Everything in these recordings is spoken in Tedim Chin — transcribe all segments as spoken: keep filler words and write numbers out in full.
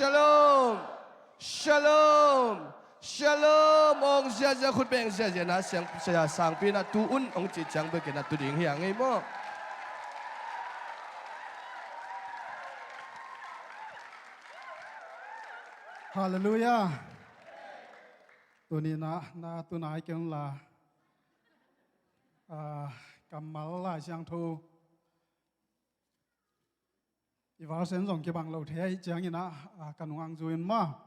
Shalom! Shalom! Shalom! Ong ziazia, khut beng ziazia na, siang, sia sangpi na tu un ong ci ciang bekin a tu ding hi a ngei maw? Halleluiah. Tuni na, na tu nai kei un la. Ah, kammal Lai Siangtho i version zong kibang lo thei ahih ciangin ah, ah, ka nung ang zui in maw.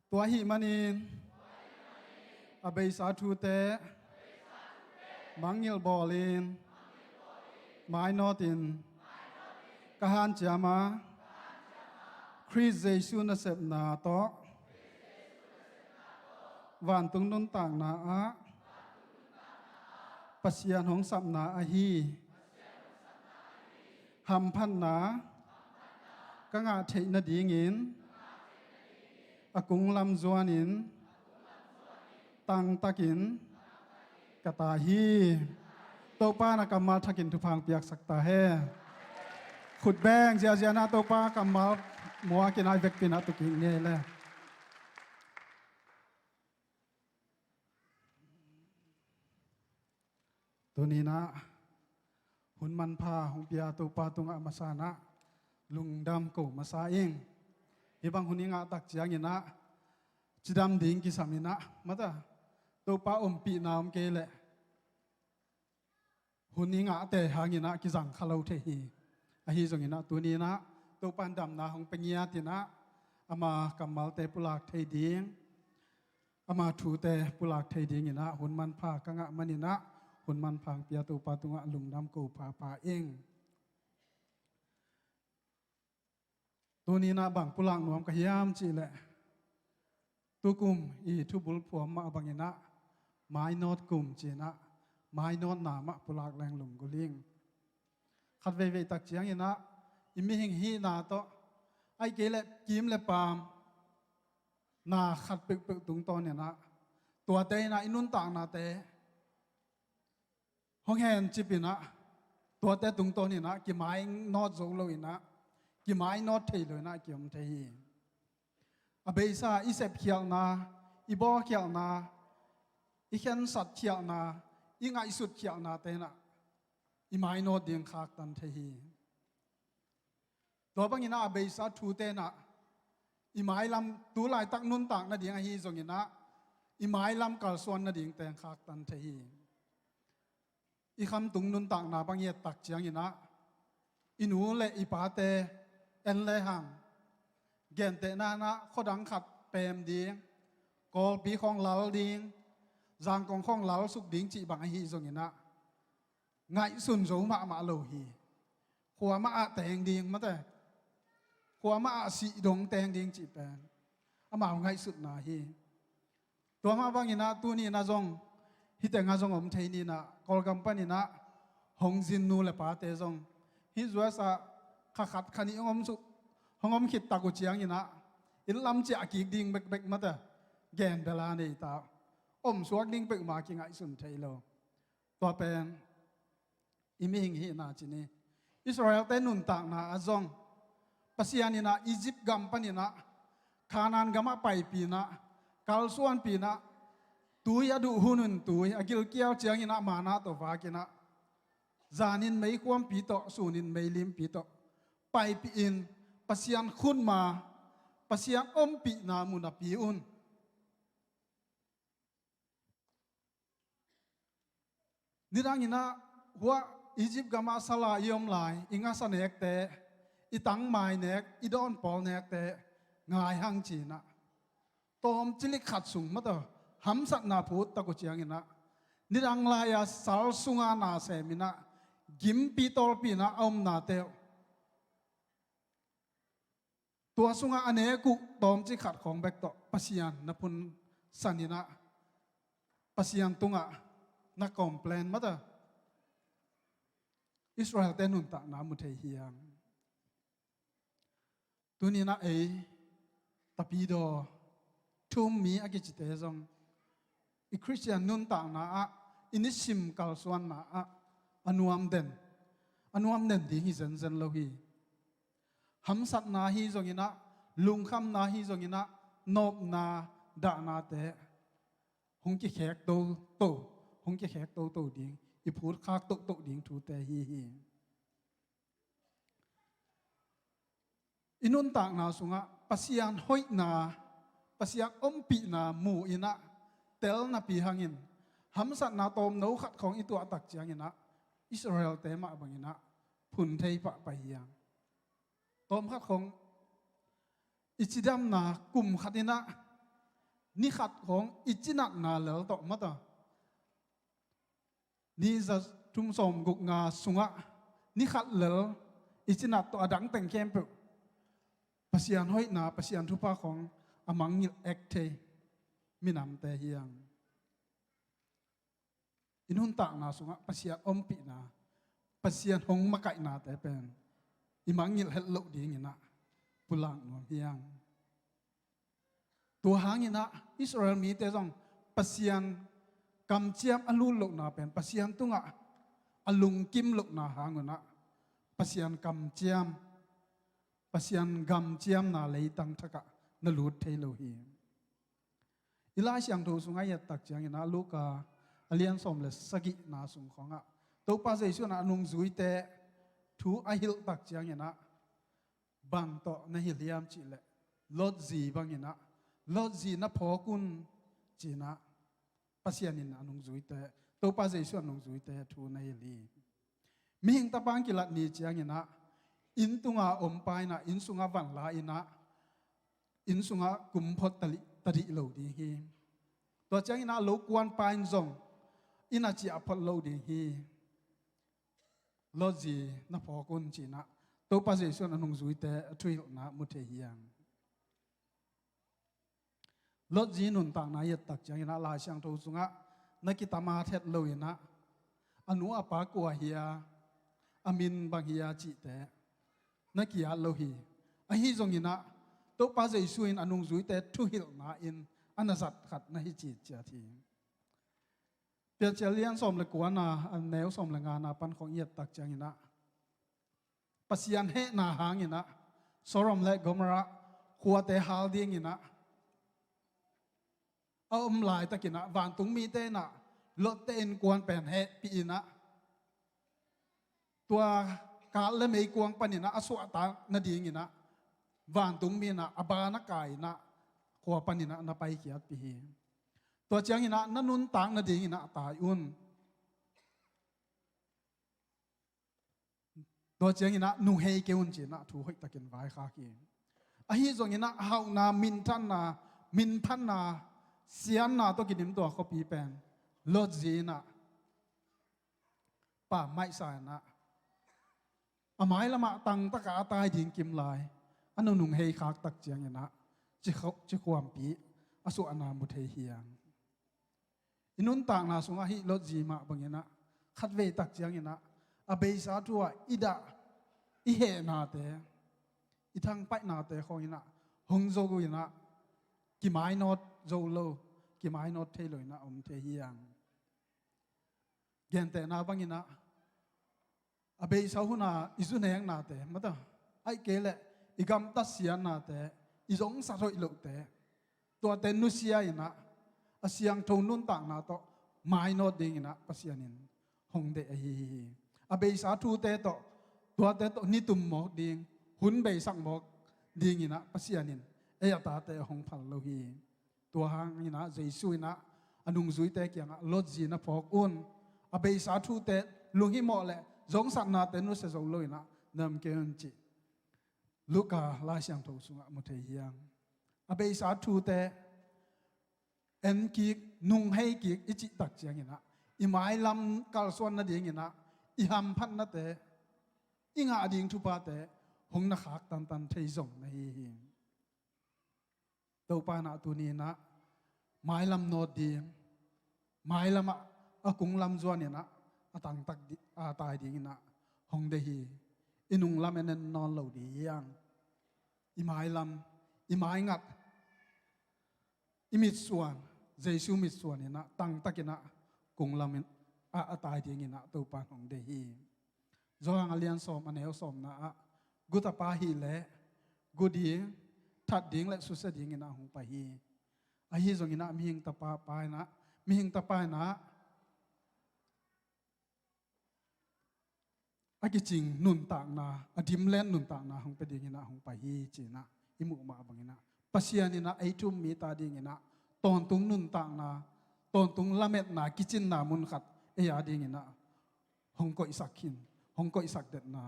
Tua ahih manin a beisa thute mangngilh bawlin, mainawtin ka hanciam a, Khrist Jesu nasepna tawh vantung nuntakna ah Pasian hong sapna ahi hamphatna ka ngah theih nadingin a kunglam zuanin tangtakin ka tai hi. Topa na kammal thakin thupha piaksak ta hen. Khut beng ziazia na Topa kammal muakin a i vekpi na tu kik ni le. Tuni na hun manpha hong pia Topa tungah masa na lungdam ko masa ing. Hih bang hun i ngah tak ciangin ah cidam ding kisam in ah, mata, Topa ompihna om kei leh hun i ngahte hangin ah kizang kha lo thei hi. Ahi zongin ah tuni in ah Topa in damna hong pia ngiat in ah ama kammalte pulak thei ding, ama thute pulak thei dingin ah hun manpha ka ngah manin ah hun manpha hong pia Topa tungah lungdam ko phapha ing. Tuni in ah bang pulak nuam ka hiam cih leh, tukum i thubul phuam mah bangin ah mainawt kum ci in ah mainawtna mah pulak leng lunggulh ing. Khat veivei tak ciangin ah i mihing hihna tawh, ahih kei leh kim le paam na khat peuhpeuh tungtawn in ah tuate in ah i nuntaknate hong hencip in ah tuate tungtawn in ah kimainawt zo lo in ah, kimainawt thei lo in ah kiom thei hi. A beisa i sepkhialhna, i bawlkhialhna, i khensat khialhna, i ngaihsut khialhnate in ah i mainawt ding khaktan thei hi. Tua bangin ah a beisa thute in ah i mailam, tu laitak nuntak nading ahi zongin ah i mailam kalsuan nading teng khaktan thei hi. I khamtung nuntakna bang i et tak ciangin ah i nu le i pate en le hang gentehna in ah khuadang khat pem ding, Kawlpi khawng lal ding, Zangkong khawng lal suk ding cih bang ahi zongin ah ngaihsun zo mahmah lo hi. Khua mah ah teng ding, mate, khua mah ah sih dong teng ding cih pen amau ngaihsutna hi. Tua mah bangin ah tuni in ah zong hih teng ah zong om thei ni in ah, Kawlgam panin ah hong zin nu le pate zong hih U S ah kha khat kha nih hong om suk, hong om khit tak uh ciangin ah inn lam ciah kik ding bekbek, mate, gen bel a nei ta, om suak ding peuhmah kingaihsun thei lo. Tua pen i mihing hihna ci ni. Israelte nuntakna ah zong Pasian in ah Egypt gam panin ah Kanaan gamah paipih in ah, kalsuanpih in ah, tui a duh hun in tui a gilkial ciangin ah manna tawh vak in ah, zanin meikhuampi tawh, sunin meilimpi tawh paipih in, Pasian khutma, Pasian ompihna mu napi un. Nidangin ah hua Egypt gamah sal a i om lai i ngasa nekte, i tangmai nek, i dawnpawl nekte ngai hang ci in ah, tawmcilik khat sung, mate, hamsatna phut tak uh ciangin ah nidang lai-a sal sunga na sem in ah gimpi tawlpi in ah a omnate uh, tua sungah a nek uh tawmcik khat khawng bek tawh Pasian na phunsan in ah, Pasian tungah na complain, mate, Israelte nuntakna mu thei hi hang. Tuni in ah ei Tapidaw thu-um mi a kicite zong i Khristian nuntakna ah, i nisim kalsuanna ah a nuam den, a nuam den ding hi zenzen lo hi. Hamsatna hi zongin ah, lungkhamna hi zongin ah nopna dahnate hong kikhek toto, hong kikhek toto ding, i phutkhak tohtoh ding thute hi hi. I nuntakna sungah Pasian hoihna, Pasian ompihna mu in ah tel napi hangin hamsatna tawmno khat khawng i tuah tak ciangin ah Israel-te mah bangin ah phun thei pahpah hi hang. Tawm khat khawng i cidamna kum khat in ah ni khat khawng i cinatna lel tawh mata ni za thum sawm guk nga sungah ni khat lel i cinat tawh a dang teng khempeuh Pasian hoihna, Pasian thupha khawng a mangngilh ek thei minamte hi hang. I nuntakna sungah Pasian ompihna, Pasian hong makaihnate pen i mangngilh het loh dingin ah pulak nuam hi hang. Tua hangin ah Israel mite zong Pasian kamciam a lut lohna pen Pasian tungah a lungkim lohna hang un ah Pasian kamciam, Pasian gamciamna leitang thakah na lut thei lo hi. I Lai Siangtho sungah i et tak ciangin ah Luka a lian sawm le sagihna sung khawngah Topa Jesu in ah a nungzuite thu a hilh tak ciangin ah bang tawh na hilh hiam cih leh Lot zi bangin ah Lot zi na phawk un ci-in ah Pasian in a nungzuite, Topa Jesu a nungzuite thu na hilh hi. Mihing Tapa hong kilat ni ciangin ah inn tunga om pa in ah inn sungah van la in ah inn sungah kum phot tadih, tadih lo ding hi. Tua ciangin ah lo kuan pa in zong inn a ciah phot lo ding hi. Lot zi na phawk un ci-in ah Topa Jesu in a nungzuite a thuhilhna mu thei hi hang. Lot zi nuntakna i et tak ciangin ah Lai Siangtho sungah na kitam a thet lo in ah a nu a pa kua hi a, a min bang hi a cihte na ki-at lo hi. Ahi zongin ah Topa Jesu in a nungzuite thuhilhna in a na zat khat na hi citciat hi. Piancil lian sawm le kuana a neu sawm le ngana pan khawng i et tak ciangin ah Pasian hehna hangin ah Sodom le Gomorrah khuate hal dingin ah a om laitakin ah vantung mite in ah Lot-te innkuan pen hehpih in ah tua kat le meikuang panin ah a suahtak nadingin ah vantung mi in ah a ban a kai in ah khua panin ah na paikhiatpih hi. Tua ciangin ah na nuntak nadingin ah tai un. Tua ciangin ah nunghei kei un ci-in ah thu hoihtakin vaikhak hi. Ahi zongin ah hauhna, minthanna, minphatna, siatna tawh kidim tua khuapi pen Lot zi in ah pammaihsa in ah a mailamah tangtaka a tai ding kimlai a nununghei khak tak ciangin ah cikhu-, cikhuampi a suahna mu thei hi hang. I nuntakna sungah hih Lot zi mah bangin ah khatvei tak ciangin ah a beisa thu ah i dah, i hehnate, i thangpaihnate khawngin ah hong zo in ah kimainawt zo lo, kimainawt thei lo in ah om thei hi hang. Gentehna bangin ah a beisa hun a i zuneknate mata, ahih kei leh i gamtat siatnate, i zongsat hoih lohte, tuate nusia in ah a siangtho nuntakna tawh mainawt dingin ah Pasian in hong deih ahi hi. A beisa thute tawh, tuate tawh nitum mawk ding, hun beisak mawk dingin ah Pasian in ei a tate hong phal lo hi. Tua hangin ah Jesu in ah a nungzuite kiangah Lot zi na phawk un, a beisa thute, lunghimawh le zongsatnate nusia zo lo in ah na om kei un cih Luka Lai Siangtho sungah mu thei hi hang. A beisa thute en kik, nunghei kik i cih tak ciangin ah i mailam kalsuan nadingin ah i hamphatnate, i ngah ding thuphate hong na khak tantan thei zong na hi hi. Topa in ah tuni in ah mailam nawt ding, mailamah a kunglam zuan in ah a tangtak di-, a tai dingin ah hong deih hi. I nunglam en en nawn lo ding hi hang. I mailam, i maingat, i mitsuan, Jesu mitsuan in ah tangtak in ah kunglam in ah a tai dingin ah Topa in hong deih hi. Johan a lian sawm a neu sawmna ah, gu tapa hi leh gu ding, pat ding le susia dingin ah hong pai hi. Ahi zongin ah mihing tapa pa in ah, mihing tapa in ah a kicing nuntakna, a dimlen nuntakna hong pia dingin ah hong pai hi ci-in ah i muh mah bangin ah, Pasian in ah ei thu um mite adingin ah tawntung nuntakna, tawntung lametna, kicinna mun khat ei adingin ah hong koihsak khin, hong koihsak detna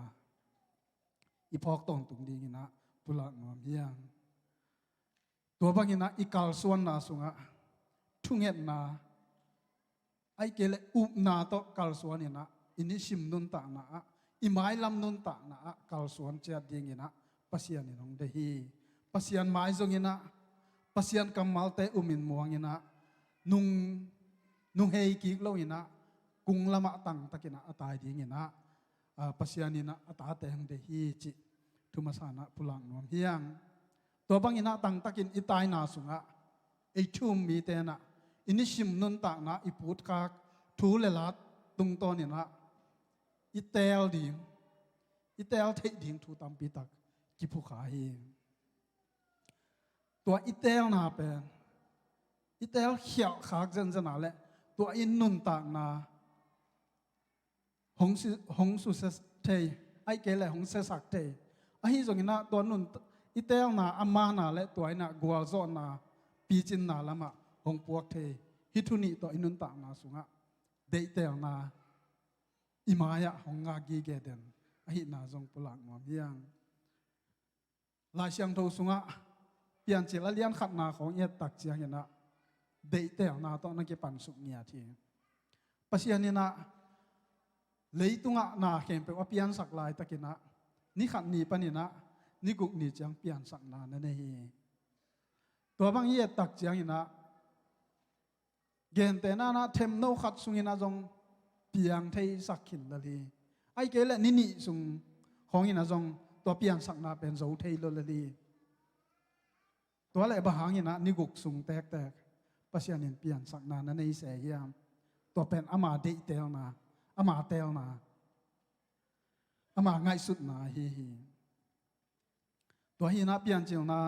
i phawk tawntung dingin ah pulak nuam hi hang. Tua bangin ah i kalsuanna sungah thungetna, ahih kei leh upna tawh kalsuan in ah, i nisim nuntakna ah, i mailam nuntakna ah kalsuan ciat dingin ah Pasian in hong deih hi. Pasian mai zongin ah, Pasian kammalte umin muangin ah, nung, nung hei kik loin ah, kung lamah tangtakin ah a tai dingin ah, ah, Pasian in ah a tate hong deih hi cih thu masa in ah pulak nuam hi hang. Tua bangin ah tangtakin i taina sungah ei thu um mite in ah i nisim nuntakna, i putkhak thu le la tungtawnin ah i teel ding, i teel theih ding thu tampi tak kiphukha hi. Tua i teelna pen, i teel khialh khak zenzen a leh tua i nuntakna hong si-, hong susia thei, ahih kei leh hong siasak thei. Ahi zongin ah tua nun, i teelna a man a leh tua in ah gualzawhna, picinna lamah hong puak thei. Hih thu nih tawh i nuntakna sungah deihtelna i mai-ah hong ngak gige den ahihna zong pulak nuam hi hang. Lai Siangtho sungah Piancil a lian khatna khawng i et tak ciangin ah deihtelna tawh na kipansuk ngiat hi. Pasian in ah leitungah na khempeuh a piansak laitakin ah ni khat ni panin ah ni guk ni ciang piansakna na nei hi. Tua bang i et tak ciangin ah gentehna in ah themno khat sungin ah zong piang theisak khin lel hi. Ahih kei leh ni nih sung khawngin ah zong tua piansakna pen zo thei lo lel hi. Tua leh bang hangin ah ni guk sung tektek Pasian in piansakna na nei se hiam? Tua pen ama deihtelna, ama teelna, ama ngaihsutna ahi hi. Tua hi in ah Piancilna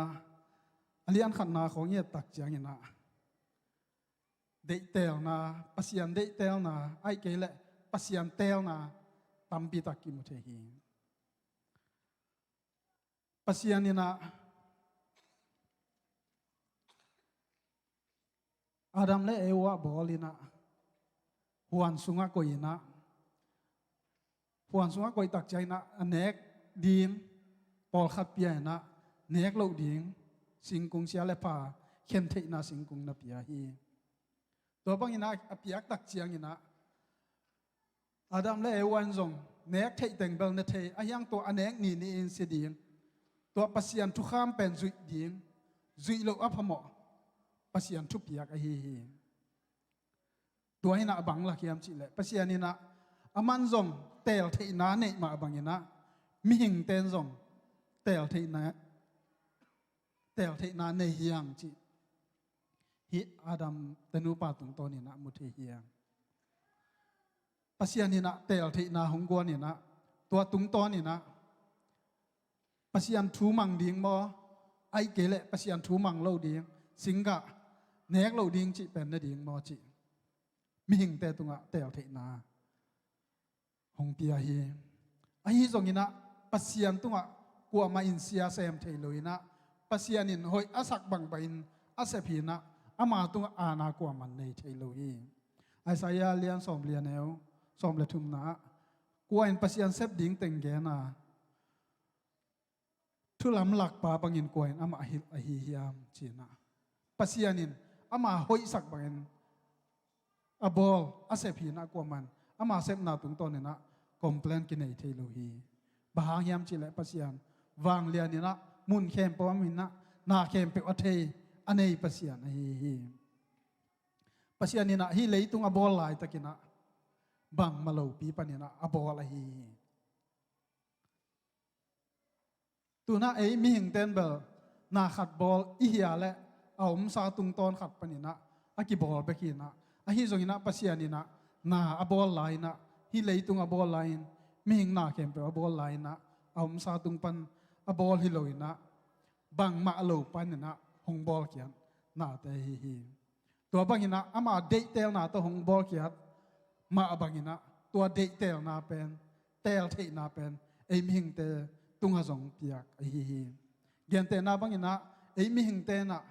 a lian khatna khawng i et tak ciangin ah deihtelna, Pasian deihtelna, ahih kei leh Pasian teelna tampi tak kimu thei hi. Pasian in ah Adam le Eva bawl in ah huan sungah koih in ah, huan sungah koih tak ciangin ah a nek ding pawlkhat pia in ah, nek loh ding singkung, sia le pha khen theihna singkung na pia hi. Tua bangin ah a piak tak ciangin ah Adam le Eva in zong nek theih teng bel ne thei, ahi hang tua a nek ni ni-in si ding, tua Pasian thukham pen zuih ding, zuih loh a phamawh Pasian thupiak ahi hi. Tua in ah bang lak hiam cih leh Pasian in ah aman zong teel theihna neih mah bangin ah mihingte in zong teel theihna, teel theihna nei hi hang cih hih Adam te nupa tungtawnin ah mu thei hi hang. Pasian in ah teel theihna hong guan in ah, tua tungtawnin ah Pasian thu mang ding maw, ahih kei leh Pasian thu mang lo ding, singgah nek loh ding cih pen ne ding maw cih mihingte tungah teel theihna hong pia hi. Ahi zongin ah Pasian tungah kuamah in sia sem thei lo in ah, Pasian in hoih a sak bangbangin a sep hi in ah, ama tungah aana kuamah in nei thei lo hi. Isaiah lian sawm lian eu, sawm le thumna ah, kua in Pasian sep ding teng gen a, thu lamlakpa bangin kua in amah hilh ahi hiam ci in ah, Pasian in ama hoihsak bangin a bawl a sep hi in ah, kuamah in ama sepna tungtawnin ah complain kinei thei lo hi. Bang hang hiam cih leh Pasian vanglian in ah mun khempeuh om in ah, na khempeuh a thei, a nei Pasian ahi hi. Pasian in ah hih leitung a bawl laitakin ah bangmah lopi panin ah a bawl ahi hi. Tu-in ah ei mihingte in bel na khat bawl i hia leh a omsa tungtawn khat panin ah a kibawl bek hi in ah, ahi zongin ah Pasian in ah na a bawl lai in ah, hih leitung a bawl lai-in, mihing na khempeuh a bawl lai in ah, a omsa tung pan a bawl hi lo in ah, bangmah lo paninah hong bawlkhiat nate hi hi. Tua banginah ama deihtelna tawh hong bawlkhiat mah banginah tua deihtelna pen, teltheihna pen ei mihingte tungah zong piak ahi hi. Gentehna banginah ei mihingte inah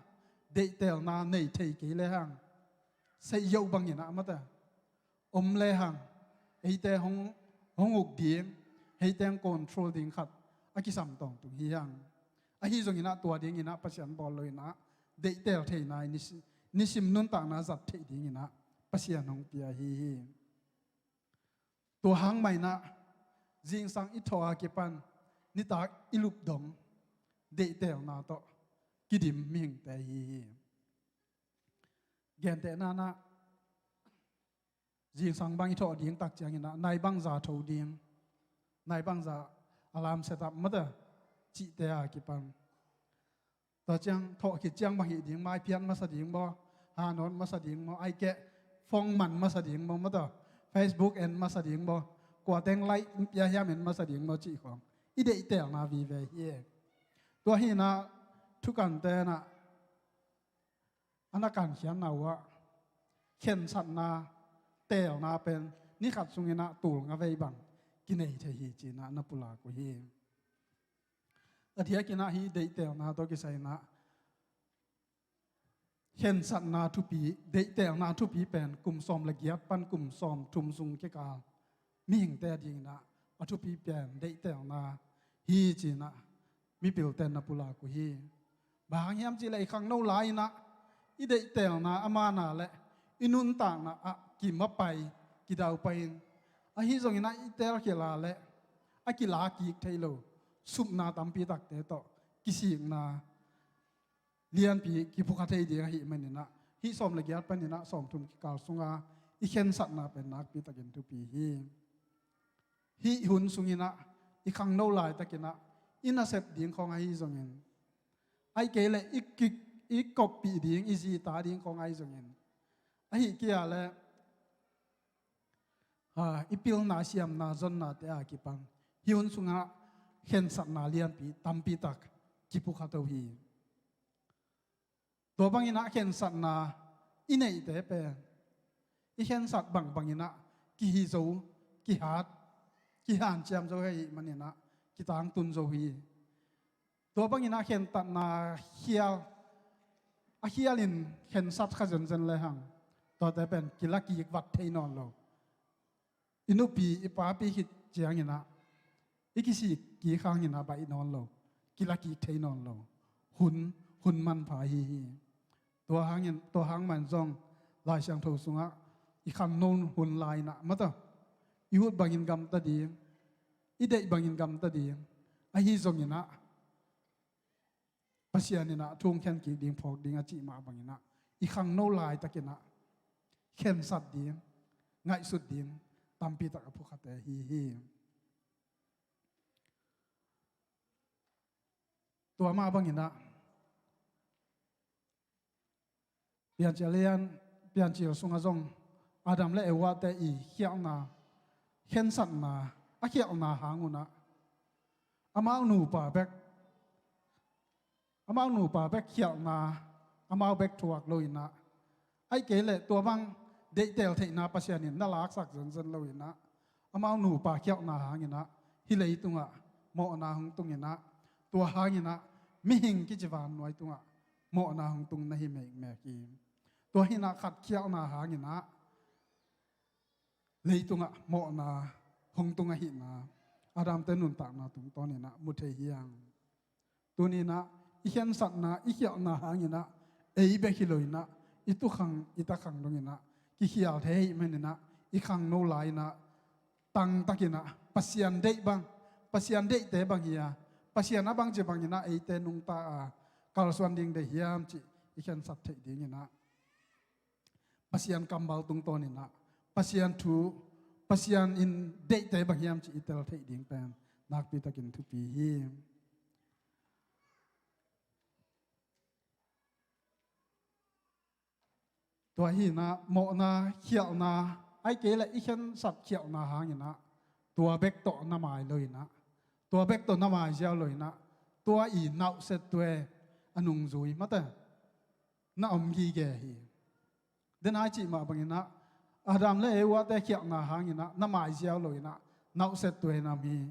deihtelna nei thei kei lehang, seih yoh banginah mate om lehang, eite hong, hong uk ding, eite hong control ding khat a kisam tawntung hi hang. Ahi zonginah tua dinginah Pasian bawl loinah deihtel theihna i nisi-, nisim nuntakna zat theih dinginah Pasian hong pia hi hi. Tua hang mainah zingsang i thawh a kipan nitak i lup dong deihtelna tawh kidim mihingte hi hi. Gentehna nah zingsang bang i thawh ding tak cianginah nai bangza tho ding, nai bangza alarm set up mate cihte a kipan. Tua ciang thawh khit ciang bang hih ding, maiphiat masa ding maw, hanawt masa ding maw, ahih keh phone man masa ding maw mate, Facebook en masa ding maw, kuateng like pia hiam en masa ding maw cih khawng i deihtelna vive hi e. Tua hinah thukante nah a na kankhiatna uh ah khensatna, telna pen ni khat sunginah tul nga vei bang kinei thei hi cinah na pulak uh hi. A diakinah hih deihtelna tawh kisai inah khensatna thupi, deihtelna thupi pen kum sawm le giat pan kum sawm thum sung kikal mihingte adinginah a thupi pen deihtelna hi cinah mipilten na pulak uh hi. Bang hang hiam cihleh i khangno lai-inah i deihtelna a mana le i nuntakna ah kim a pai, kidaupai-in, ahi zonginah i telkhia le a kilak kik thei lo supna tampi takte tawh kisikna lianpi kiphukha thei ding ahih maninah hih sawm le giat paninah sawm thum kikal sunga i khensatna pen nakpi takin thupi hi. Hih hun sunginah i khangno laitakinah i nasep ding khawng ahi zongin, ahih kei leh i ki-, i koppih ding, i zita ding khawng ahi zongin, ahih kei leh, ha, i pilna, siamna, zonnate a kipan hih hun sungah khensatna lianpi tampi tak kiphukha to hi. Tua banginah khensatna i neihte pen i khensat bangbanginah kihi zo, kihat, kihanciam zo hi ahih maninah kitangtun zo hi. Tua banginah khentatna khial, a khialin khensat kha zenzen lehang tuate pen kilakik vat thei nawn lo. I nupi i papi khit cianginah i kisik kik hanginah baih nawn lo, kilakik thei nawn lo. Hun, hun manpha ahi hi. Tua hangin, tua hang man zong Lai Siangtho sungah i khangno hun lai-inah mataw i ut bangin gamta ding, i deih bangin gamta ding, ahi zonginah Pasian inah thu hong khen kik ding, phawk ding a cih mah banginah i khangno laitakinah khensat ding, ngaihsut ding tampi tak a phukhate hi hi. Tua mah banginah Piancil lian, Piancil sungah zong Adam le Eva te i khialhna, khensatna, a khialhna hang unah amau nupa bek, amau nupa bek khialhna, amau bek thuak loinah, ahih kei leh tua bang deihtel theihna Pasian in na laksak zenzen loinah amau nupa khialhna hanginah hih leitungah mawhna hong tunginah, tua hanginah mihing kici vannuai tungah mawhna hong tung na hi mekmek hi. Tua hinah khat khialhna hanginah leitungah mawhna hong tung ahihna Adam te nuntakna tungtawninah mu thei hi hang. Tuninah i khensatna, i khialhna hanginah ei bek hi loinah i tukhang, i takhang donginah kikhial thei ahih maninah i khangno lai-inah tangtakinah Pasian deih bang, Pasian deihte bang hi-a, Pasian a bangci banginah eite nungta a kalsuan ding deih hiam cih i khensat theih dinginah Pasian kammal tungtawninah Pasian thu, Pasian in deihte bang hiam cih i tel theih ding pen nakpitakin thupi hi. Tua hinah mawhna, khialhna, ahih kei leh i khensat khialhna hanginah tua bek tawh na mai loinah, tua bek tawh na mai ziau loinah, tua i nauhset tuai a nungzui mate na om gige hi. Den ai cih mah banginah Adam le Eva te khialhna hanginah na maiziau loinah nauhset tuai nam hi.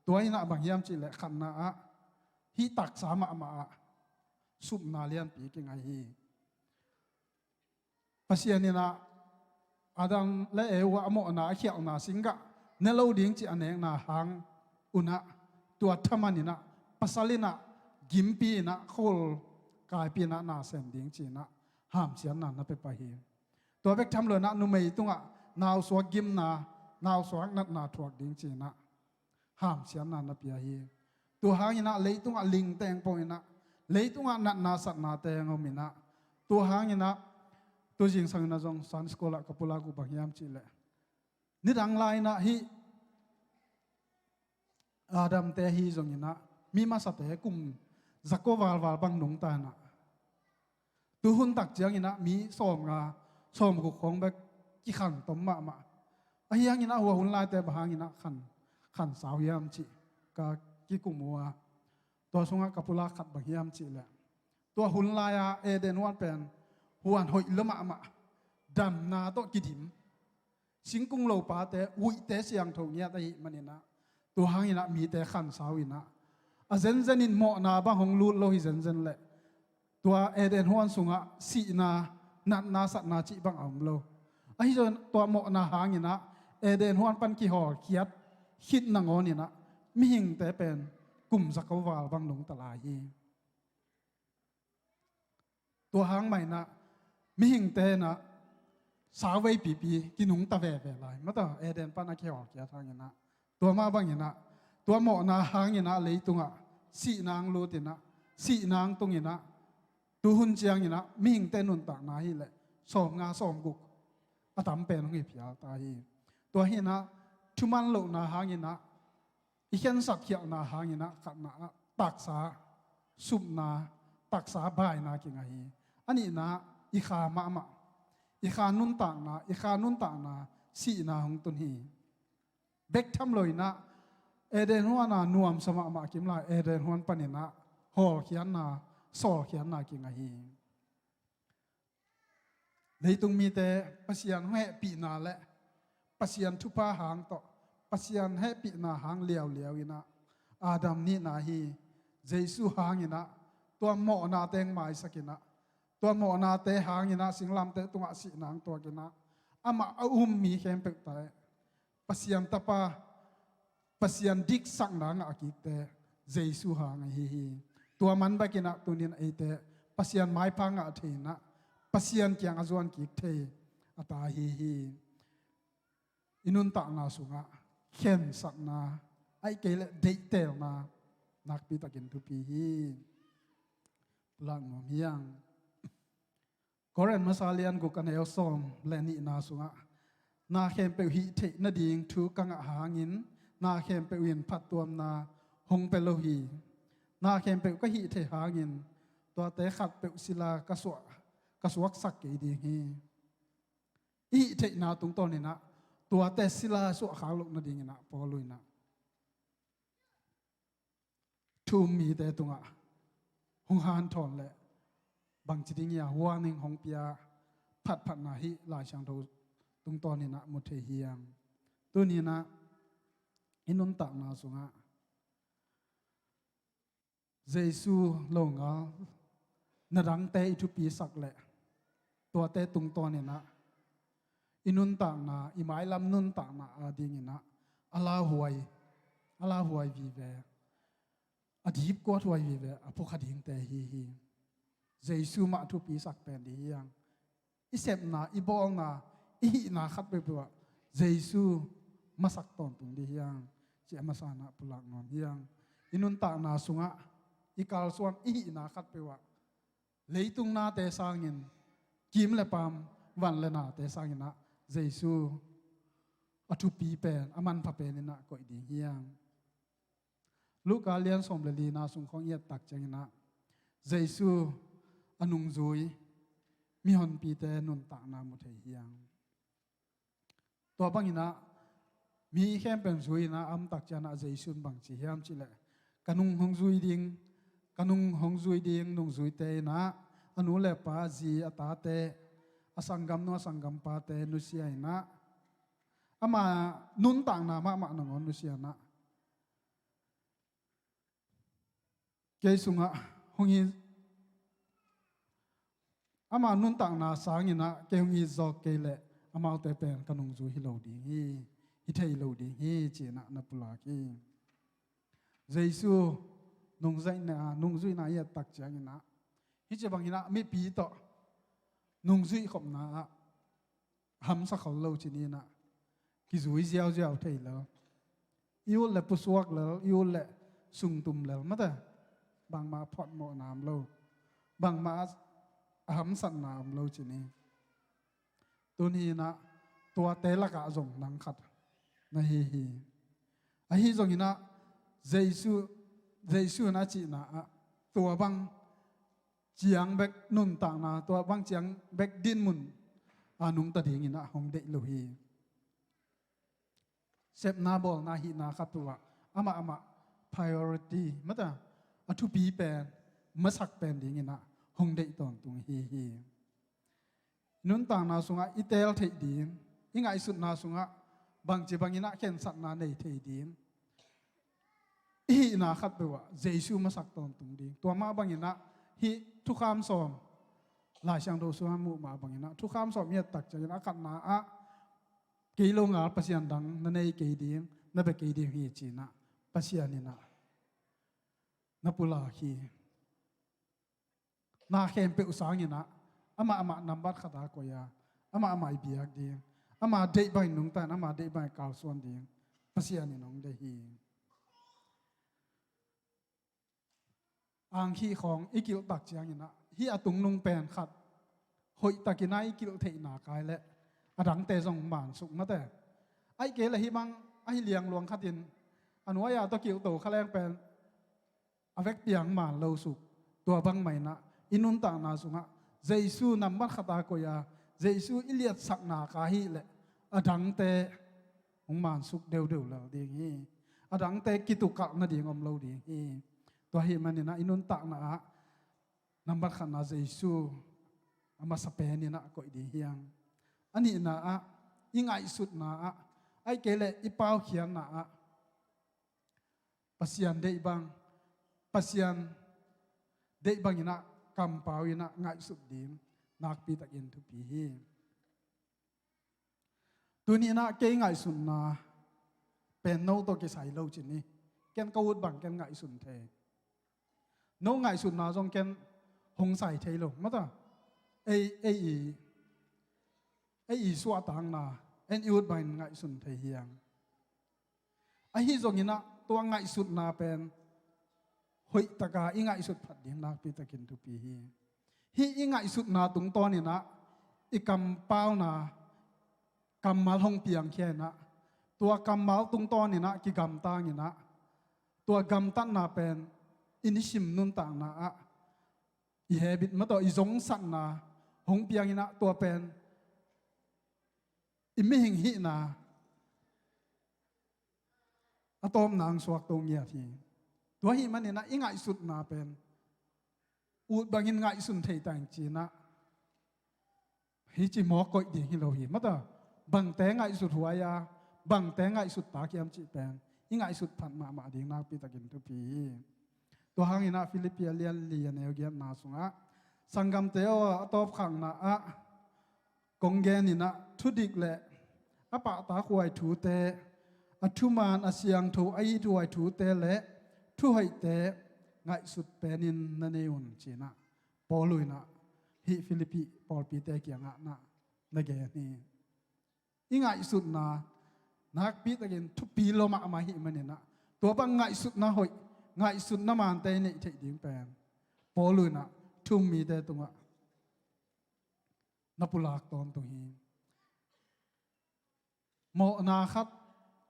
Tua inah bang hiam cihleh khatna ah hih taksa mahmah ah supna lianpi kingai hi. Pasian inah Adam le Eva a mawhna a khialhna singgah ne lo ding cih a nekna hang unah tua thaman inah pasal inah gimpi inah khol kaipi inah na sem ding ci inah hamsiatna na pia pah hi. Tua bek tham lo inah numei tungah nausuak gimna, nausuak natna thuak ding ci inah hamsiatna na pia hi. Tua hanginah leitungah ling teng pong inah leitungah natna satna teng om inah tua hanginah tu zingsang inah zong Sunday school ah ka pulak uh bang hiam cihleh nidang lai inah hih Adam te hi zonginah mi masate kum zako valval bang nungta inah tuhun tak cianginah mi sawmnga sawmguk khawng bek kikhan tom mahmah. Ahi hanginah hua hun laite bang hanginah khan, khan sau hiam cih ka kikum uh a, tua sungah ka pulak khat bang hiam cihleh tua hun lai-a Eden huan pen huan hoih lua mahmah, damna tawh kidim, singkung lopate, huihte siangtho ngiat ahih maninah tua hanginah mite khansau inah a zenzenin mawhna bang hong lut lo hi zenzen leh tua Eden huan sungah sihna, natna satna cih bang a om lo. Ahi zong tua mawhna hanginah Eden huan pan kihawlkhiat khit nangawninah mihingte pen kum zako val bang nungta lai hi. Tua hang mah inah mihingte inah sauvei pipi kinungta veve lai mataw, Eden pan a kihawlkhiat hanginah. Tua mah banginah tua mawhna hanginah leitungah sihna ang lutinah sihna ang tunginah tuhun cianginah mihingte nuntakna hileh sawmnga sawmguk a tam pen hong hi phial ta hi. Tua hinah thuman lohna hanginah i khensat khialhna hanginah khatna ah taksa supna, taksa baina kinga hi. A nihna i kha mahmah, i kha nuntakna, i kha nuntakna sihna hong tun hi. Bek tham loinah Eden huana nuamsa mahmah kimlai Eden huan paninah hawlkhiatna, sawlkhiatna kinga hi. Leitung mite Pasian hong hehpihna le Pasian thupha hang tawh Pasian hehpihna hang liauliau inah Adam nihna hi. Jesu hanginah tua mawhna teng maisak inah tua mawhnate hanginah singlamteh tungah sihna ang tuak inah amah a um mi khempeuh ta Pasian Tapa, Pasian diksakna ngah kikte Jesu hang ahi hi. Tua man bekinah tunin eite Pasian maipha ngah thei inah Pasian kiang a zuan kik thei a ta ahi hi. I nuntakna sungah khensatna, ahih kei leh deihtelna nakpitakin thupi hi. Pulak nuam hiang. Korin masa lian guk a neu sawm le nihna sungah na khempeuh hih theih nading thu ka ngah hangin na khempeuh in phattuamna hong pia lo hi. Na khempeuh ka hih theih hangin tuate khatpeuh sila ka suah, ka suaksak kei ding hi. I hih theihna tungtawninah tuate sila suahkhak loh nadinginah Paul inah thu um mite tungah hong hanthawn leh bangci ding ia warning hong pia phatphatna hih Lai Siangtho tungtawninah mu thei hiam? Tuninah i nuntakna sungah Jesu longal na dangte i thupisak leh tuate tungtawninah i nuntakna, i mailam nuntakna adinginah a lauhuai, a lauhuai vive, a dipkuat huai vive a phukha dingte hi hi. Jesu mah thupisak pen dih hiang. I sepna, i bawlna, i hihna khat peuhpeuh ah Jesu masak tawntung dih hiang. Ci a masanah pulak nuam hiang. I nuntakna sungah i kalsuan i hihna khat peuh ah leitung nate sangin, kim le paam, van le nate sanginah Jesu a thupi pen, a manpha peninah koih ding hiang. Luka lian sawm le lina sung khawng i et tak cianginah Jesu a nungzui mihonpite nuntakna mu thei hiang. Tua banginah mi khempeuh zui inah a om tak cianah Jesu in bang ci hiam cihleh ka nung hong zui ding, Ka nung hong zui ding nungzuite in ah, a nu le pa, a zi, a tate, a sanggamnu, a sanggampate nusia in ah, ama nuntakna mahmah nangawn nusia in ah, kei sungah hong hi, ama nuntakna sangin ah kei hong hi zawk kei leh amaute pen ka nungzui hi lo ding hi, hi thei lo ding hi, ci-in ah na pulak hi. Jesu nungzuihna, nungzuihna i et tak ciangin ah, hih ci bangin ah mipi tawh nungzuih khopna ah hamsa khol lo ci-in ah, kizui ziauziau thei lel, i ut le pusuak lel, i ut le sungtum lel, mate, bangmah photmawhna om lo, bangmah a hamsatna om lo ci-in ah. Tuni in ah tuate lakah zong nang khat na hi hi. Ahi zongin ah Jesu, Jesu na cihna ah tua bang ciang bek nuntakna, tua bang ciang bek dinmun a nungta dingin ah hong deih lo hi. Sepna bawlna hihna khat uh ah amah amah priority, mate, a thupi pen, masak pen dingin ah hong deih tawntung hi hi. Nuntakna sungah i teel theih ding, i ngaihsutna sungah bangci bangin ah khensatna nei thei ding, i hihna khat peuh ah Jesu masak tawntung ding. Tua mah bangin ah hih thukham sawm, Lai Siangtho sungah muh mah bangin ah thukham sawm i et tak ciangin a khatna ah, kei lo ngal pasian dang na nei kei ding, na bia kei ding hi ci-in ah Pasian in ah na pulak hi. Na khempeuh sangin ah amah amah nambat khat ah koih a, amah amah i biak ding, ama deih bangin nungta in, ama deih bangin kalsuan ding Pasian in hong deih hi. Angkhih khawng i kilh tak ciangin ah hih a tungnung pen khat hoihtakin ah i kilh theihna kai leh a dangte zong mansuk, mate. Ahih kei leh hih bang ahi liangluang khat in a nuai-a tawh kilhto kha leng pen a vekpi-a hong man lo suk. Tua bang mah in ah i nuntakna sungah Jesu nambat khat ah koih a, Jesu i liatsakna kai ahih leh a dangte hong mansuk deudeu lel ding hi. A dangte kitukalh nading om lo ding hi. Tua ahih manin ah i nuntakna ah nambat khatna Jesu a masa penin ah koih ding hi hang. A nihna ah i ngaihsutna ah, ahih kei leh i paukhiatna ah Pasian deih bang, Pasian deih bangin ah kampau in ah ngaihsut ding nakpi takin thupi hi. Tuni in ah kei ngaihsutna pen no tawh kisai lo ci-in hi. Ken ka ut bang ken ngaihsun thei. No ngaihsutna zong ken hong sai thei lo, mate. Ei, ei i, ei i suahtakna, ei i ut bangin ngaihsun thei hi hang. Ahi zongin ah tua ngaihsutna pen hoihtaka i ngaihsut phat ding nakpi takin thupi hi. Hih i ngaihsutna tungtawnin ah i kampauna kammal hong piangkhia in ah, tua kammal tungtawnin ah kigamtang in ah, tua gamtatna pen i nisim nuntakna ah i habit, mate, i zongsatna hong piang in ah, tua pen i mihing hihna a tawpna hong suakto ngiat hi. Tua ahih manin ah i ngaihsutna pen ut bangin ngaihsun thei ta ing ci-in ah hih ci mawk koih ding hi lo hi, mate. Bangte ngaihsut huai a, bangte ngaihsut tak hiam cih pen i ngaihsut phat mahmah ding nakpi takin thupi hi. Tua hangin ah Filippi a lian li a neu giatna sungah, "Sanggamte aw, a tawpkhakna ah kong genin ah thudik le a pahtakhuai thute, a thuman a siangtho a ithuai thute le thuhoihte ngaihsut penin na nei un," ci-in ah Paul in ah hih Filippi pawlpite kiangah na, na gen hi. I ngaihsutna nakpi takin thupi lua mahmah ahih manin ah, tua bang ngaihsutna hoih, ngaihsutna mante i neih theih ding pen Paul in ah thu-um mite tungah na pulak tawntung hi. Mawhna khat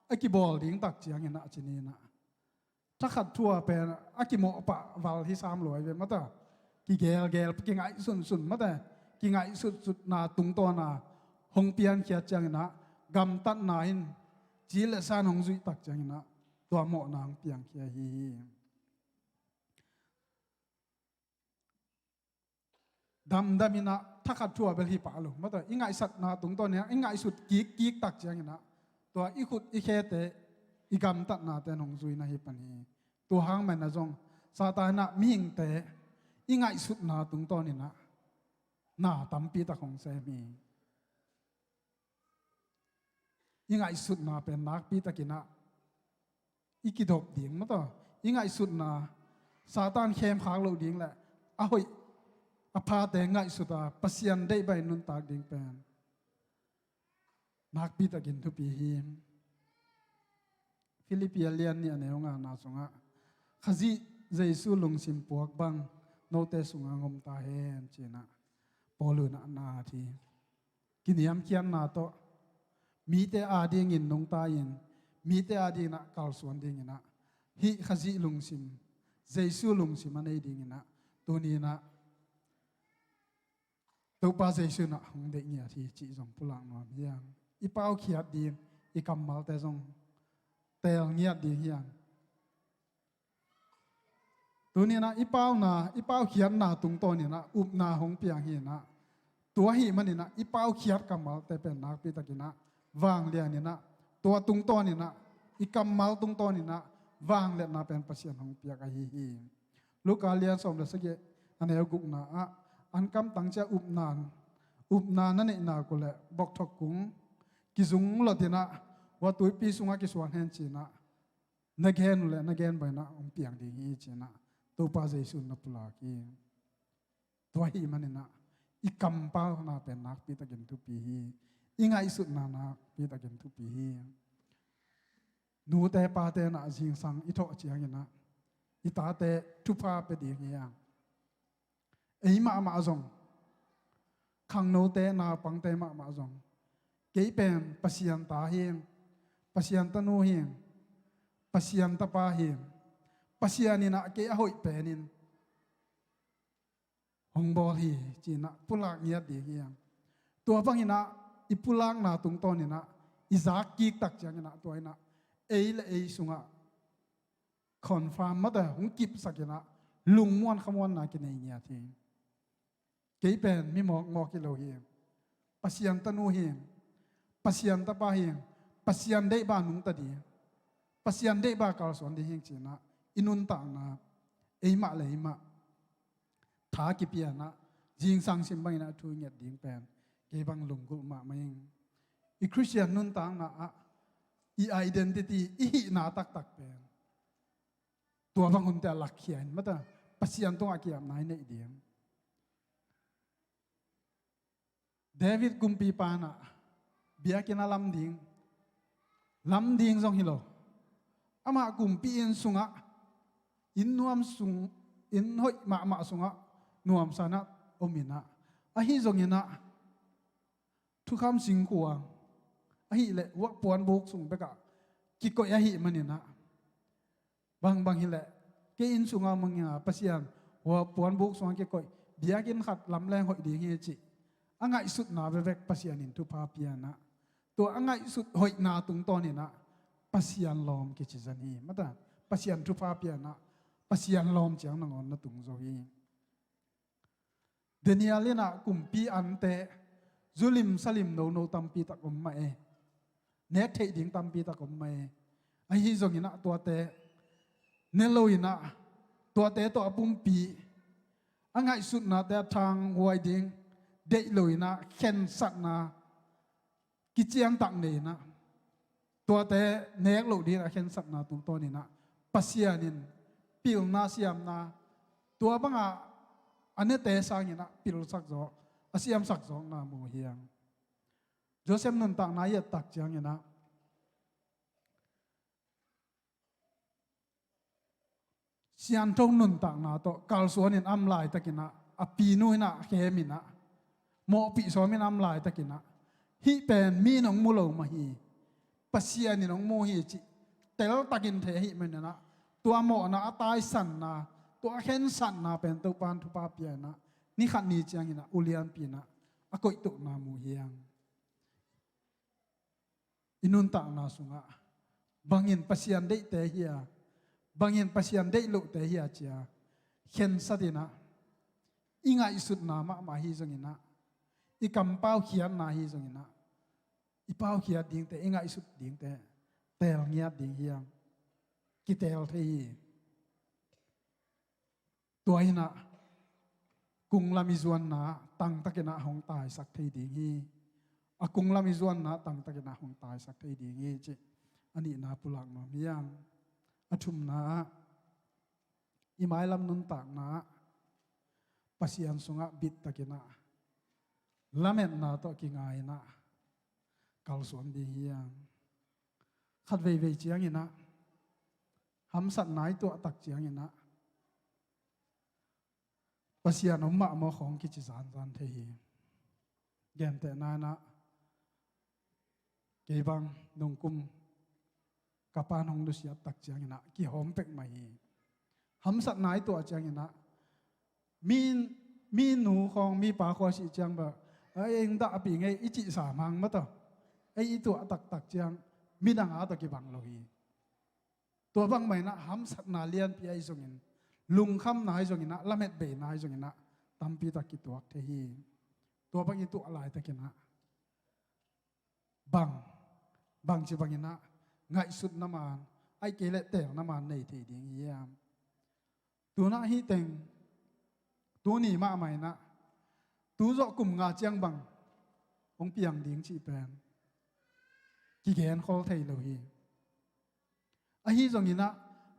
a kibawl ding tak ciangin ah ci-in ah, thakhat thu-a pen a kimawh pah val hi sam lua hi ve, mate. Kigelgel, kingaihsunsun, mate, kingaihsutsutna tungtawna hong piankhiat ciangin ah, gamtatna in ci le san hong zuih tak ciangin ah tua mawhna hong piangkhia hi hi. damdam in ah thakhat thu a bel hi pah lo. Mataw, i ngaihsutna tungtawn in ah, i ngaihsut kikkik tak ciangin ah, tua i khut i khete, i gamtatnate in hong zui na hi pan hi. Tua hang mah in ah zong Satan in ah mihingte i ngaihsutna tungtawn in ah na tampi tak hong sem hi. I ngaihsutna pen nakpi takin ah i kidop ding, mataw, i ngaihsutna Satan khemkhak loh ding le a hoih a phate ngaihsut a Pasian deih bangin nuntak ding pen nakpi takin thupi hi. Filippi a lian nih a neu ngana sungah, Khazih Jesu lungsim puak bang note sungah hong om ta hen, ci-in ah Paul in ah na at hi. Kiniamkhiatna tawh mite adingin nungta in, mite adingin ah kalsuan dingin ah, hih Khazih lungsim, Jesu lungsim a nei dingin ah, tuni in ah Topa Jesu in ah hong deih ngiat hi cih zong pulak nuam hi hang. I paukhiat ding, i kammalte zong teel ngiat ding hi hang. Tuni in ah i pauna, i paukhiatna tungtawn in ah upna hong piang hi in ah, tua ahih manin ah i paukhiat kammalte pen nakpi takin ah vanglian in ah, tua tungtawn in ah, i kammal tungtawn in ah vangliatna pen Pasian hong piak ahi hi. Luka lian sawm le sagih a neu gukna ah, an kamtang ciang upna, upna na neihna uh leh bokthok kung kizung lot in ah, hua tuipi sungah kisuan hen, ci-in ah na gen uh leh na gen bangin ah hong piang ding hi, ci-in ah Topa Jesu in na pulak hi. Tua ahih manin ah i kampauna pen nakpi takin thupi hi. I ngaihsutna nakpi takin thupi hi. Nute pate in ah zingsang i thawh ciangin ah i tate thupha pia ding hi hang. Ei mahmah zong, khangnote, naupangte mahmah zong, kei pen Pasian ta hi, Pasian tanu hi, Pasian tapa hi, Pasian in ah kei a hoih penin hong bawl hi, ci-in ah pulak ngiat ding hi hang. Tua bangin ah i pulakna tungtawn in ah i zak kik tak ciangin ah, tua in ah ei le ei sungah confirm, mataw, hong kipsak in ah lungmuan khamuanna kinei ngiat hi. Kei pen mi mawkmawk hi lo hi, Pasian tanu hi, Pasian tapa hi, Pasian deih bang nungta ding, Pasian deih bang kalsuan ding hi, ci-in ah i nuntakna, ei mah le ei mah tha kipia in ah, zingsang sim bangin ah thu i nget ding pen kei bang lunggulh mahmah ing. I Khristian nuntakna ah i identity, i hihna taktak pen tua bang hunte ah lakkhia in, mataw, Pasian tungah ki-apna i neih ding. David kumpipa in ah biakinn a lam ding, lam ding zong hi lo, amah kumpi inn sungah, inn nuam sung, inn hoih mahmah sungah nuamsa in ah om in ah, ahi zongin ah thukham singkhuang ahih leh hua puanbuk sung bekah kikoih ahih manin ah, bangbang hi leh kei inn sungah mangin ah Pasian, hua puanbuk sungah kikoih, biakinn khat lamleng hoih ding hi, cih a ngaihsutna bekbek Pasian in thupha pia in ah, tua a ngaihsut hoihna tungtawn in ah Pasian lawm kici zen hi, mataw, Pasian thupha pia in ah Pasian lawm ciang nangawn na tung zo hi. Daniel in ah kumpi ante, zulim salim nono tampi tak om mah e. Nek theih ding tampi tak om mah e. Ahi zongin ah tuate ne lo in ah, tuate tawh a pumpi, a ngaihsutnate a thanghuai ding deih lo in ah khensatna kiciangtak nei in ah, tuate nek loh dingin a khensatna tungtawn in ah Pasian in pilna siamna, tua bangah a nete sangin ah pilsak zawk, a siamsak zawkna mu hi hang. Josef nuntakna i et tak ciangin ah, siangtho nuntakna tawh kalsuan in a om laitakin ah, a pinu in ah khem in ah, mawhpih sawm in a om laitakin ah, hih pen mi in hong mu lo mah hi, Pasian in hong mu hi cih teltakin thei ahih manin ah, tua mawhna, a taisanna, tua a khensatna pen Topa in thupha pia in ah, ni khat ni ciangin ah ulianpi in ah a koihtohna mu hi hang. I nuntakna sungah bangin Pasian deihte hi a, bangin Pasian deih lohte hi a ci-a khensat in ah, i ngaihsutna mahmah hi zonginah, i kampau khiatna hi zonginah, i paukhiat dingte, i ngaihsut dingte teel ngiat ding hiam? Kiteel thei hi. Tua inah kunglam i zuanna tangtakinah hong taisak thei ding hi. A kunglam i zuanna tangtakinah hong taisak thei ding hi, cih a nihna pulak nuam hiam? A thumna ah, i mailam nuntakna ah Pasian sungah bittakinah lametna tawh kingainah kalsuan ding hiam? Khat veivei cianginah hamsatna i tuahtak cianginah Pasian om mah maw khawng kici zanzan thei hi. Gentehna inah kei bang nungkum ka pa'n hong nusiattak cianginah kihawm pek mah hi. Hamsatna i tuah cianginah mi, mi nu khawng, mi pa khawng a sih ciang bang, "Ei, eng dah a pi ngei," i cihsa mang mataw. Ei i tuah taktak ciang midang a tawh kibang lo hi. Tua bangmah inah hamsatna lianpi ahi zongin, lungkhamna ahi zonginah, lametbeina ahi zonginah tampi tak kituak thei hi. Tua bang i tuah laitakinah bang, bangci banginah ngaihsutna man, ahih kei leh teelna man nei thei ding hiam? Tunah hih teng, tuni mahmah inah, tu zawh kum nga ciang bang hong piang ding cih pen kigenkhol thei lo hi. Ahi zonginah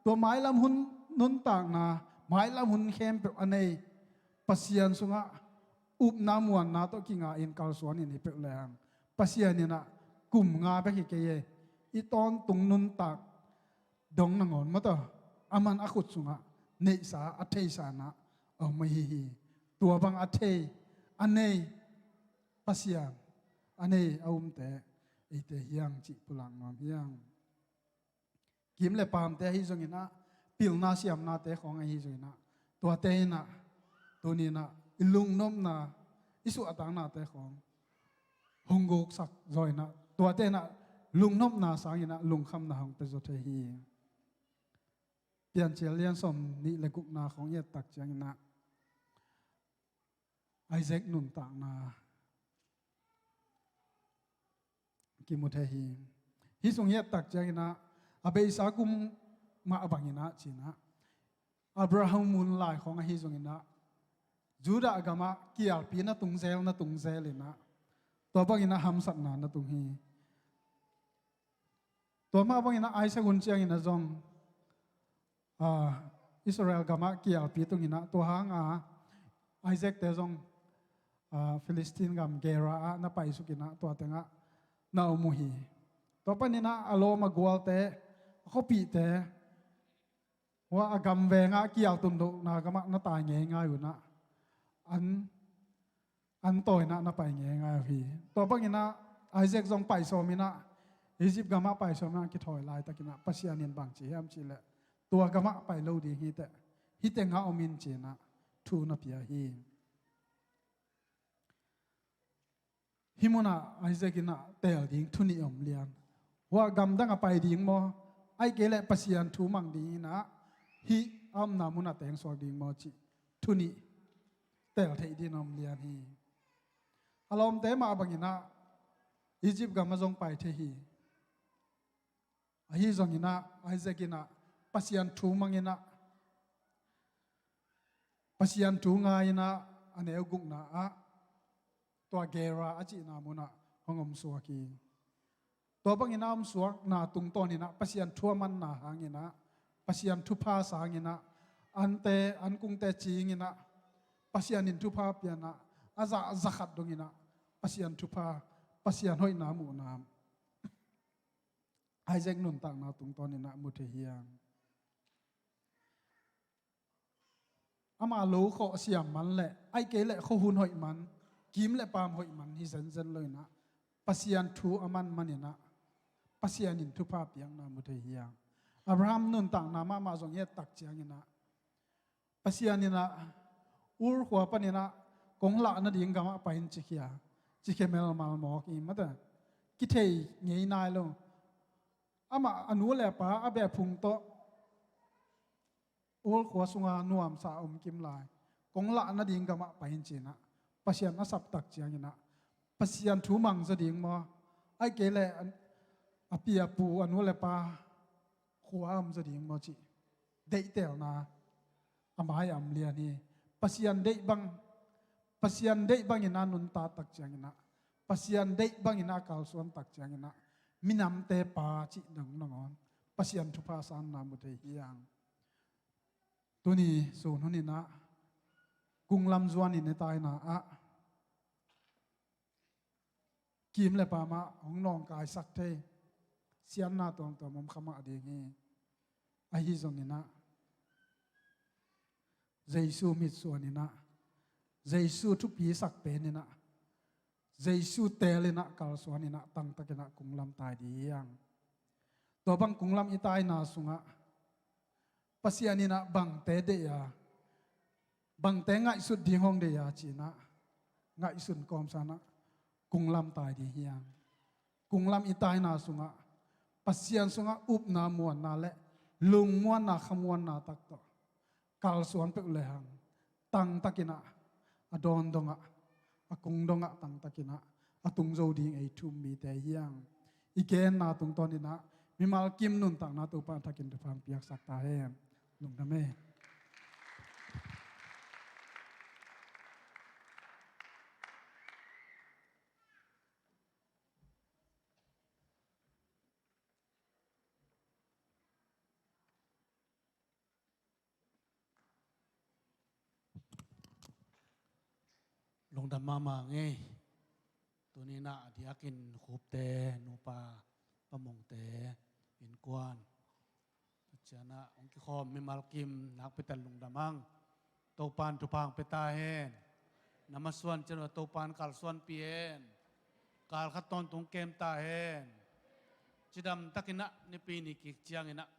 tua mailam hun nuntakna, mailam hun khempeuh a nei Pasian sungah upna muanna tawh kinga in kalsuan in hi peuh leng, Pasian inah kum nga bek hi kei e, i tawntung nuntak dong nangawn mataw, aman a khut sungah neihsa, a theisa inah a om ahi hi. Tua bang a thei, a nei Pasian, a nei a umte eite hiang cih pulak nuam hiang. Kim le paamte ahi zonginah, pilna siamnate khawng ahi zonginah, tuate inah tuninah i lungnopna, i suahtaknate khawng hong guksak zaw inah, tuate inah lungnopna sanginah lungkhamna hong pia zaw thei hi. Piancil lian sawm nih le gukna khawng i ettak cianginah Isaac nuntakna kimu thei hi. Hih sung i ettak cianginah a beisa kum mah banginah cinah Abraham mun lai khawng ahi zonginah Judah gamah kialpi na tungzel, na tungzel inah tua banginah hamsatna na tung hi. Tua mah banginah Isaac hun cianginah zong, ah, Israel gamah kialpi tunginah tua hanga Isaac te zong, ah, Philistine gam Gerar ah na paisukinah tua tengah na om uh hi. Tua paninah a lawm a gualte, a khuapihte, hua a gam vengah kial tunlohna gamah na tai ngeingai unah an an tawinah na pai ngeingai uh hi. Tua banginah Isaac zong paisawminah Egypt gamah paisawminah kithawi laitakinah Pasian in bangci hiam cihleh tua gamah pai lo ding hiteh, hih tengah om in cinah thu na pia hi. Hih munah Isaac inah teel ding thu nih om lian. Hua gamdang a pai ding maw, ahih kei leh Pasian thu mang dinginah hih a omna munah tengsuak ding maw cih thu nih teel theih ding om lian hi. A lawmte mah banginah Egypt gamah zong pai thei hi. Ahi zonginah Isaac inah Pasian thu manginah, Pasian thu ngainah a neu gukna ah tua Gerar a cihna munah hong omsuak hi. Tua banginah omsuakna tungtawninah Pasian thu a manna hanginah Pasian thupha sanginah ante ankungte cinginah Pasian in thupha pianah a zah zakhat donginah Pasian thupha, Pasian hoihna muhna Isaac nuntakna tungtawninah mu thei hiam? Ama lo khawh siam man le, ahih kei leh khuahun hoih man, kim le paam hoih man hi zenzen loinah Pasian thu a man maninah Pasian in thupha piakna mu thei hiam? Abraham nuntakna mahmah zong i ettak cianginah Pasian inah Ur khua paninah kong lah nading gamah pai in cikhia, cikhia melmal mawk i mate kithei ngei nai lo. Amah a nu le pa a beh phung tawh Ur khua sunga nuamsa a om kim lai. kong lah nading gamah pai in ci-in ah Pasian a sap tak ciangin ah Pasian thu mang zaw ding maw, ahih kei leh a, a pi a pu, a nu le pa khua a om zaw ding maw cih deihtelna a mai-ah om lian hi. Pasian deih bang, Pasian deih bangin ah nuntak tak ciangin ah, Pasian deih bangin ah kalsuan tak ciangin ah, minamte pa cih dang nangawn Pasian thupha sanna mu thei hi hang. Tuni sun hun in ah kunglam zuan in i taina ah kim le pam ah hong nawngkaisak thei siatna tuamtuam om kha mah ding hi. Ahi zongin ah Jesu mitsuan in ah, Jesu thupisak pen in ah, Jesu teel in ah kalsuan in ah tangtak in ah kunglam tai ding hi hang. Tua bang kunglam i taina sungah Pasian in ah bangte deih a, bangte ngaihsut ding hong deih a ci-in ah ngaihsun kawmsa in ah kunglam tai ding hi hang. Kunglam i taina sungah Pasian sungah upna muanna le lungmuanna khamuanna tak tawh kalsuan peuh le hang, tangtak in ah, a dawn dongah, a kung dongah tangtak in ah a tung zo ding ei thu-um mite hi hang. I genna tungtawn in ah mimal kim nuntakna Topa in thakin thupha hong piaksak ta hen. Lungdam e. Lungdam mahmah ing ei. Tuni in ah a diakin Khupte, nupa Pa Mungte innkuan, tua ciang ah hong kikhawm mimal kim nakpi takin lungdam hang. Topa in thupha hong pia ta hen. Na masuan ciang ah Topa in kalsuanpih hen. Kal khat tawntung kem ta hen. Cidam takin ah Nipi ni kik ciangin ah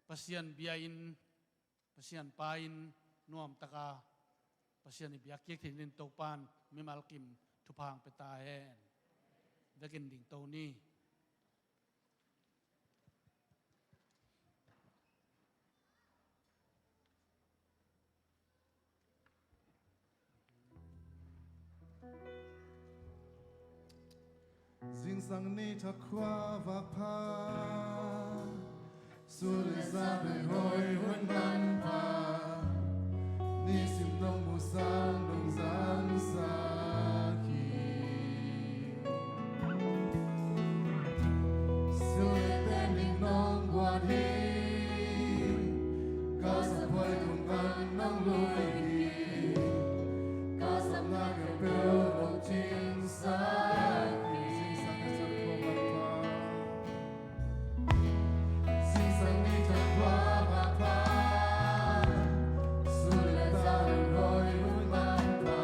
Pasian bia-inn, Pasian pa-inn nuamtaka Pasian i biak kik theih nadingin Topa in mimal kim thupha hong pia ta hen. Vekin dingto ni. Zingsang ni thak khua vak pha, sun le za bei hoi hun man pha, nisim nong mu sang nong zang sak hi. Sil le tening nong guan hi, ka zam hoi tung kan nong lui hi, ka zam na ka peuh nong cing sak hi. Zingsang ni thak khua vak pha. Zingsang ni thak khua vak pha, sun le za bei hoi hun man pha,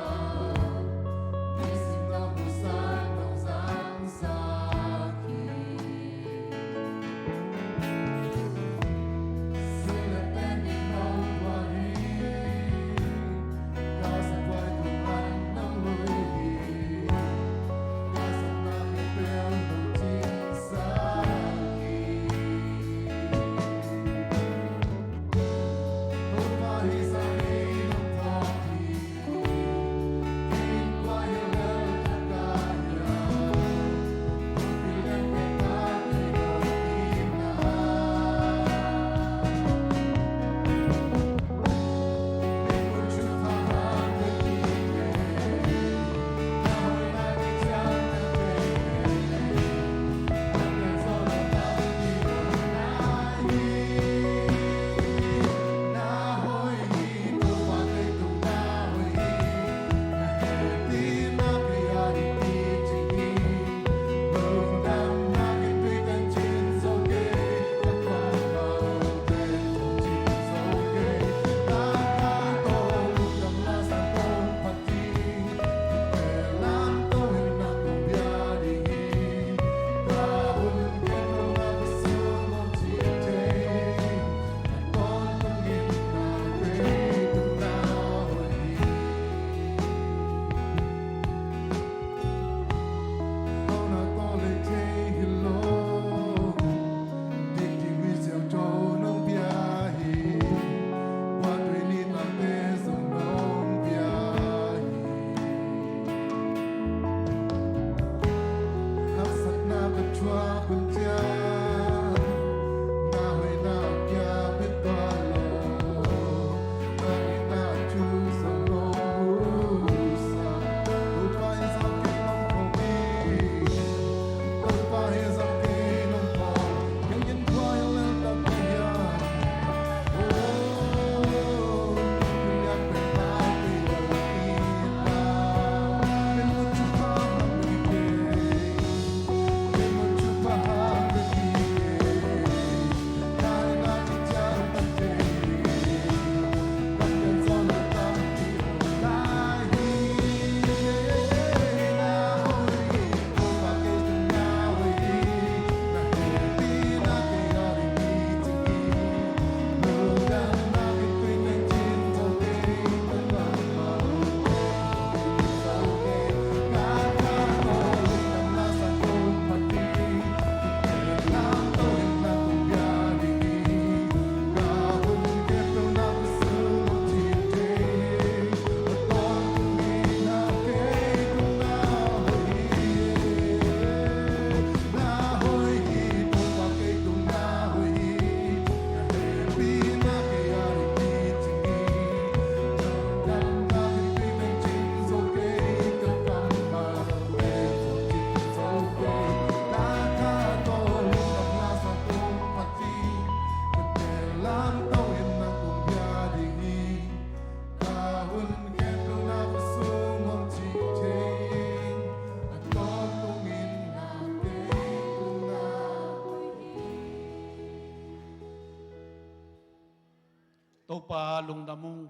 Lungdam ung.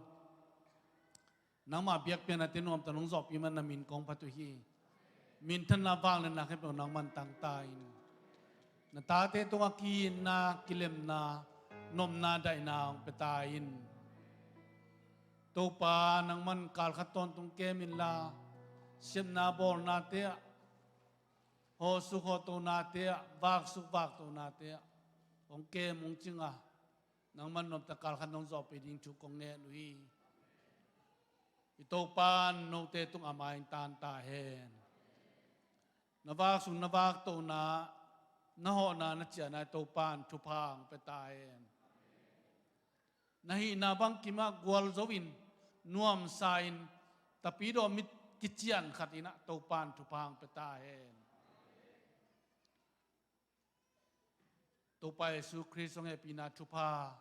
Nangmah biakpiaknate nuamtak nong zawhpih man na min kong phat uh hi. Minthanna vangliatna khempeuh nangman tangta in. Na tate tungah ki-itna, kilemna, nopna, daihna hong pia ta in. Topa, nangman kalkhat tawntung kem inla, sepna bawlnate ah, hawsuk hawtonate ah, vaksuk vaktonate ah hong kem hong cing a, nangman nuamtak kalkhat nong zawhpih ding thu kong ngen uh hi. I Topa in note tungah mai-in tangta hen. Na vaksuk na vaktona, na hawhna na ciahna i Topa in thupha hong pia ta hen. Na hihna bangkim ah gualzo in, nuamsa in, tapidaw mit kician khat in ah Topa in thupha hong pia ta hen. Topa Jesu Khrist hong hehpihna thupha,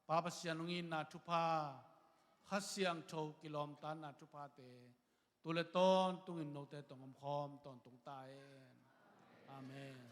Pa Pasian hong itna thupha, Kha Siangtho kilawmtatna thuphate tu le tawntungin note tawh omkhawm tawntung ta hen. Amen.